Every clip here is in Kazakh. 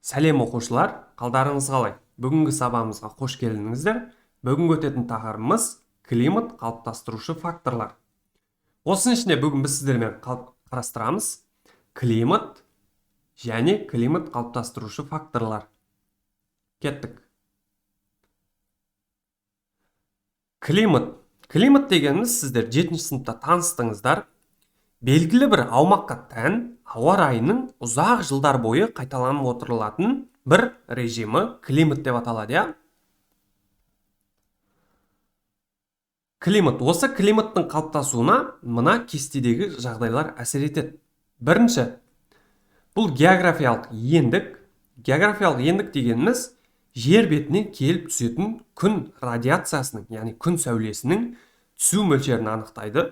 Сәлем, оқушылар, қалдарыңыз қалай? Бүгінгі сабағымызға қош келдіңіздер. Бүгінгі өтетін тақырыбымыз климат қалыптастырушы факторлар. Осының ішінде бүгін біз сіздермен қарастырамыз климат және климат қалыптастырушы факторлар. Кеттік. Климат. Климат дегеніміз, сіздер 7 сыныпта таныстыңыздар. Белгілі бір аумаққа тән ауа райының ұзақ жылдар бойы қайталанып отырылатын бір режимі климат деп аталады, иә? Климат. Осы климаттың қалыптасуына мына кестедегі жағдайлар әсер етеді. Бірінші, бұл географиялық ендік. Географиялық ендік дегеніміз жер бетіне келіп түсетін күн радиациясының, яғни күн сәулесінің түсу мөлшерін анықтайды.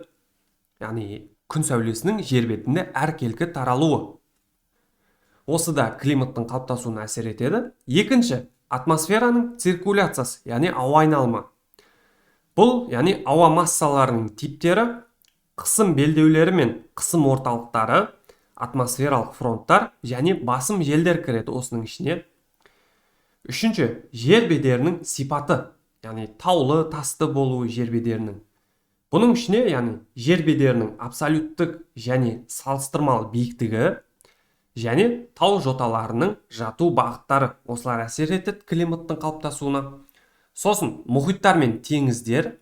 Яғни күн сәулесінің жер бетінде әркелкі таралуы. Осы да климаттың қалыптасуына әсер етеді. Екінші, атмосфераның циркуляциясы, яғни ауа айналымы. Бұл, яғни ауа массаларының типтері, қысым белдеулері мен қысым орталықтары, атмосфералық фронттар және басым желдер кіреді осының ішіне. Үшінші, жер бедерінің сипаты, яғни таулы, тасты болуы жер бедерінің. Бұның ішіне, яғни жер бедерінің абсолюттік және салыстырмалы биіктігі және тау жоталарының жату бағыттары, осылар әсер етеді климаттың қалыптасуына. Сосын мұхиттар мен теңіздер.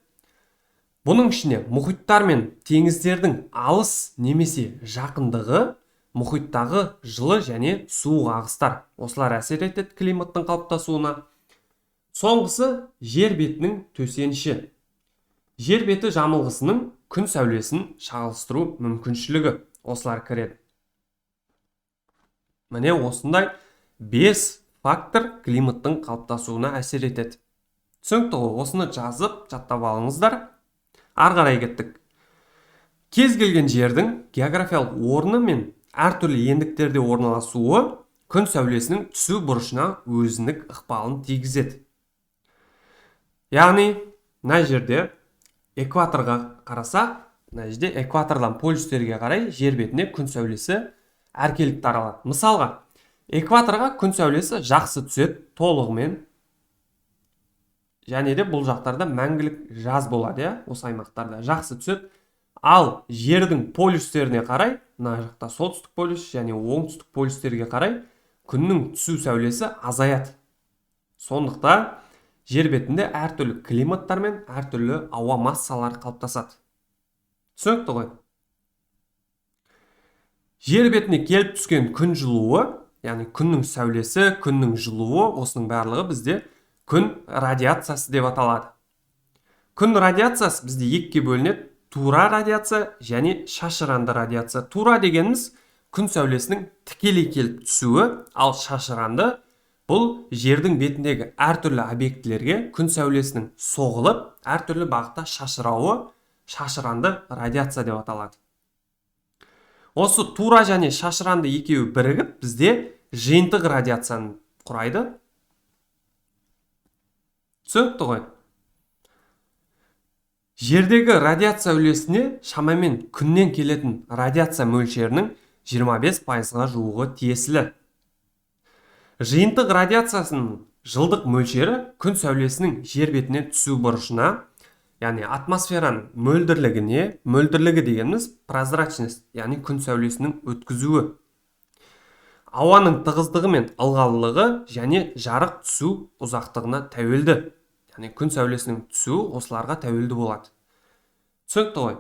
Бұның ішіне мұхиттар мен теңіздердің алыс немесе жақындығы, мұхиттағы жылы және суық ағыстар, осылар әсер етеді климаттың қалыптасуына. Соңғысы жер бетінің төсеніші. Жер беті жамылғысының күн сәулесін шағылыстыру мүмкіншілігі, осылар кіреді. Міне осындай 5 фактор климаттың қалыптасуына әсер етеді. Түсінікті ғой, осыны жазып, жаттап алыңыздар. Ары қарай кеттік. Кез келген жердің географиялық орны мен әртүрлі ендіктерде орналасуы күн сәулесінің түсу бұрышына өзіндік ықпалын тигізеді. Яғни, мына жерде экваторға қарасақ, мына жерде экватордан полюстерге қарай жер бетіне күн сәулесі әркелкі таралады. Мысалға, экваторға күн сәулесі жақсы түседі толығымен. Және де бұл жақтарда мәңгілік жаз болады, иә, осы аймақтарда жақсы түседі. Ал жердің полюстеріне қарай, мына жақта солтүстік полюс және оңтүстік полюстерге қарай күннің түсу сәулесі азаяды. Сондықтан жер бетінде әртүрлі климаттар мен әртүрлі ауа массалары қалыптасады. Түсінікті ғой? Жер бетіне келіп түскен күн жылуы, яғни күннің сәулесі, күннің жылуы, осының барлығы бізде күн радиациясы деп аталады. Күн радиациясы бізде екіге бөлінеді. Тура радиация және шашыранды радиация. Тура дегеніміз күн сәулесінің тікелей келіп түсуі, ал шашыранды бұл жердің бетіндегі әртүрлі объектілерге күн сәулесінің соғылып, әртүрлі бағытта шашырауы шашыранды радиация деп аталады. Осы тура және шашыранды екеуі бірігіп бізде жиынтық радиацияны құрайды. Түсінікті ғой? Жердегі радиация үлесіне шамамен күннен келетін радиация мөлшерінің 25%-ға жуығы тиесілі. Жиынтық радиациясының жылдық мөлшері күн сәулесінің жер бетіне түсу бұрышына, яғни атмосфераның мөлдірлігіне, мөлдірлігі дегеніміз прозрачность, яғни күн сәулесінің өткізуі, ауаның тығыздығы мен ылғалдылығы және жарық түсу ұзақтығына тәуелді. Яғни күн сәулесінің түсуі осыларға тәуелді болады. Түсінікті ғой?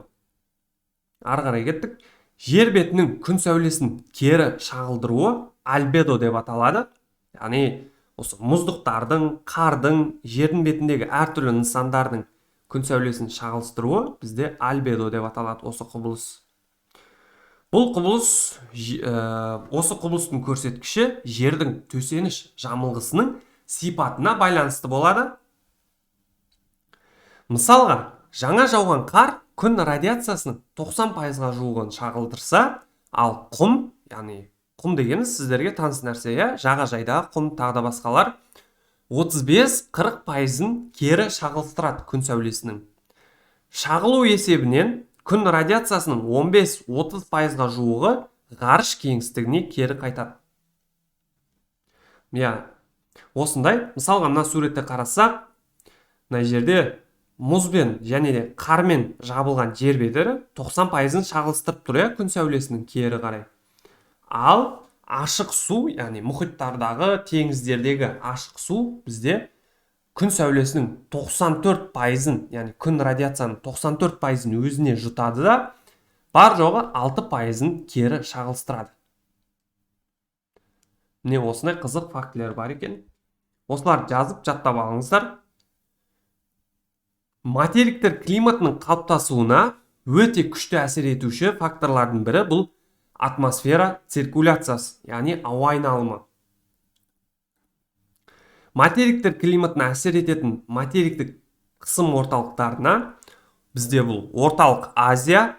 Ары қарай кеттік. Жер бетінің күн сәулесін кері шағылдыруы альбедо деп аталады. Яғни осы мұздықтардың, қардың, жердің бетіндегі әртүрлі нысандардың күн сәулесін шағылыстыруы бізде альбедо деп аталады осы құбылыс. Бұл құбылыс, осы құбылыстың көрсеткіші жердің төсеніш жамылғысының сипатына байланысты болады. Мысалға, жаңа жауған қар күн радиациясының 90%-ға жуығын шағылдырса, ал құм, яғни құм дегеніміз сіздерге таныс нәрсе, иә, жағажайдағы құм, тағы да басқалар, 35-40%-ын кері шағылыстырады күн сәулесінің. Шағылу есебінен күн радиациясының 15-30%-ға жуығы ғарыш кеңістігіне кері қайтады. Иә, осындай. Мысалға, мына суретте қарасақ, мына жерде мұзбен және де қармен жабылған жер бедері 90%-ын шағылыстырып тұр, иә, күн сәулесінің кері қарай. Ал ашық су, яғни мұхиттардағы, теңіздердегі ашық су бізде күн сәулесінің 94%-ын, яғни күн радиацияның 94%-ын өзіне жұтады да, бар жоғы 6%-ын кері шағылыстырады. Міне, осындай қызық фактілер бар екен. Осыларды жазып жаттап алыңыздар. Материктер климатының қалыптасуына өте күшті әсер етуші факторлардың бірі бұл атмосфера циркуляциясы, яғни ауа айналымы. Материктер климатына әсер ететін материктік қысым орталықтарына бізде бұл Орталық Азия,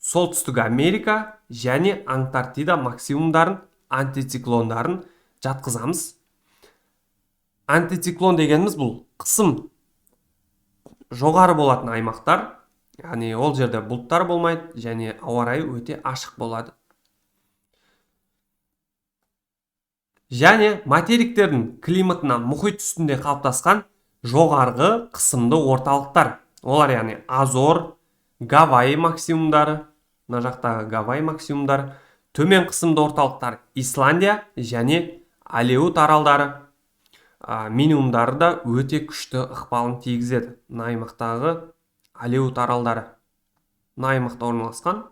Солтүстік Америка және Антарктида максимумдарын, антициклондарын жатқызамыз. Антициклон дегеніміз бұл қысым жоғары болатын аймақтар, яғни ол жерде бұлттар болмайды және ауа райы өте ашық болады. Және материктердің климатына мұхит үстінде қалыптасқан жоғарғы қысымды орталықтар. Олар яғни Азор, Гавайи максимумдары, мына жақтағы Гавайи максимумдары, төмен қысымды орталықтар Исландия және Алеут аралдары, минимумдары да өте күшті ықпалын тигізеді. Мына аймақтағы Алеут аралдары, мына аймақта орналасқан,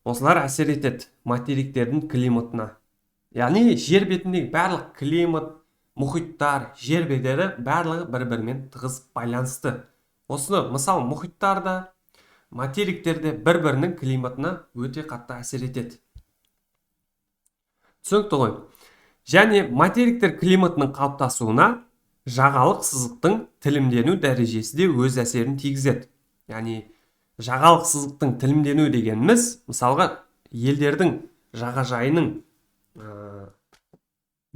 осылар әсер етеді материктердің климатына. Яғни жер бетіндегі барлық климат, мұхиттар, жер бедері барлығы бір-бірімен тығыз байланысты. Осыны мысал мұхиттар да, материктер де бір-бірінің климатына өте қатты әсер етеді. Түсінікті ғой. Және материктер климатының қалыптасуына жағалық сызықтың тілімдену дәрежесі де өз әсерін тигізеді. Яғни жағалық сызықтың тілімдену дегеніміз, мысалға, елдердің жағажайының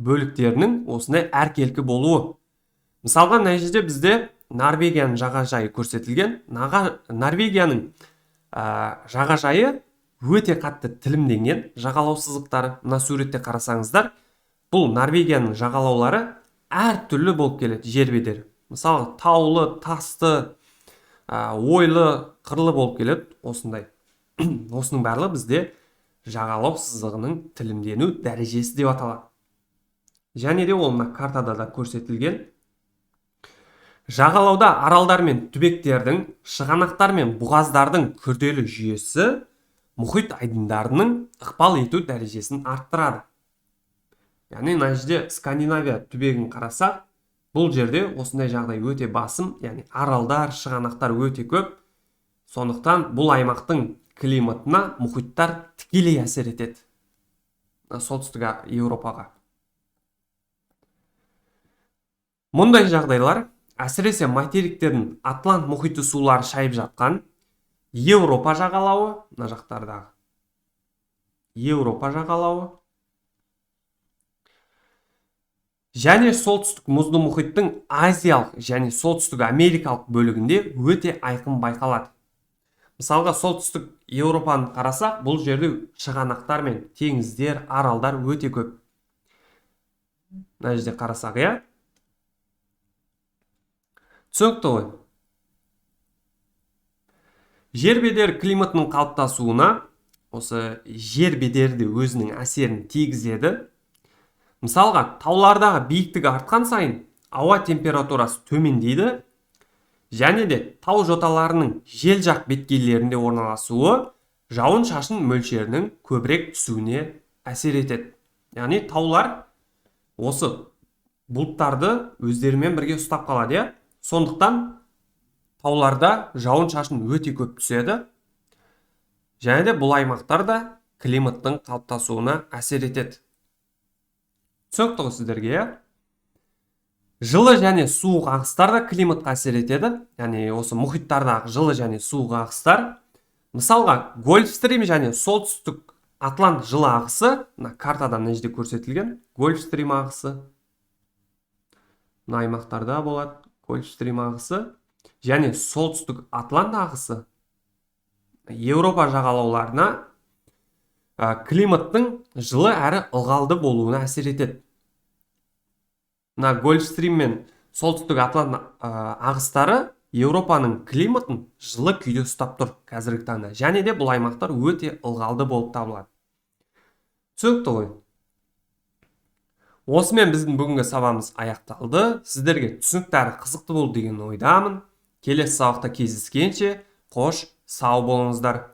бөліктерінің осындай әркелкі болуы. Мысалға, мына жерде бізде Норвегияның жағажайы көрсетілген. Норвегияның жағажайы өте қатты тілімденген жағалау сызықтары. Мына суретте қарасаңыздар, бұл Норвегияның жағалаулары әртүрлі болып келеді жер бедері. Мысалы, таулы, тасты, ойлы, қырлы болып келеді осындай. Осының барлығы бізде жағалау сызығының тілімдену дәрежесі деп аталады. Және де ол мына картада да көрсетілген. Жағалауда аралдар мен түбектердің, шығанақтар мен бұғаздардың күрделі жүйесі мұхит айдындарының ықпал ету дәрежесін арттырады. Яғни мына жерде Скандинавия түбегін қарасақ, бұл жерде осындай жағдай өте басым, яғни аралдар, шығанақтар өте көп. Сондықтан бұл аймақтың климатына мұхиттар тікелей әсер етеді. Солтүстік Еуропаға. Мұндай жағдайлар әсіресе материктердің Атлант мұхиты сулары шайып жатқан Еуропа жағалауы, мына жақтардағы Еуропа жағалауы және солтүстік мұзды мұхиттың Азиялық және солтүстік Америкалық бөлігінде өте айқын байқалады. Мысалға, солтүстік Еуропаны қарасақ, бұл жерде шығанақтар мен теңіздер, аралдар өте көп. Мына жерде қарасақ, иә? Түсінікті ғой. Жер бедері климатының қалыптасуына осы жер бедері де өзінің әсерін тигізеді. Мысалға, таулардағы биіктігі артқан сайын ауа температурасы төмендейді және де тау жоталарының жел жақ беткейлерінде орналасуы жауын-шашын мөлшерінің көбірек түсуіне әсер етеді. Яғни таулар осы бұлттарды өздерімен бірге ұстап қалады, иә? Сондықтан тауларда жауын-шашын өте көп түседі. Және де бұл аймақтар да климаттың қалыптасуына әсер етеді. Түсінікті ғой сіздерге, иә? Жылы және суық ағыстар да климатқа әсер етеді. Яғни осы мұхиттардағы жылы және суық ағыстар. Мысалға, Гольфстрим және солтүстік Атлант жылы ағысы, мына картада мына жерде көрсетілген Гольфстрим ағысы. Мына аймақтарда болады Гольфстрим ағысы және солтүстік Атлант ағысы Еуропа жағалауларына климаттың жылы әрі ылғалды болуына әсер етеді. Мына Гольфстрим мен Солтүстік Атлант ағыстары Еуропаның климатын жылы күйде ұстап тұр қазіргі таңда. Және де бұл аймақтар өте ылғалды болып табылады. Түсінікті ғой? Осымен біздің бүгінгі сабағымыз аяқталды. Сіздерге түсінікті әрі қызықты болды деген ойдамын. Келесі сабақта кездескенше, қош сау болыңыздар.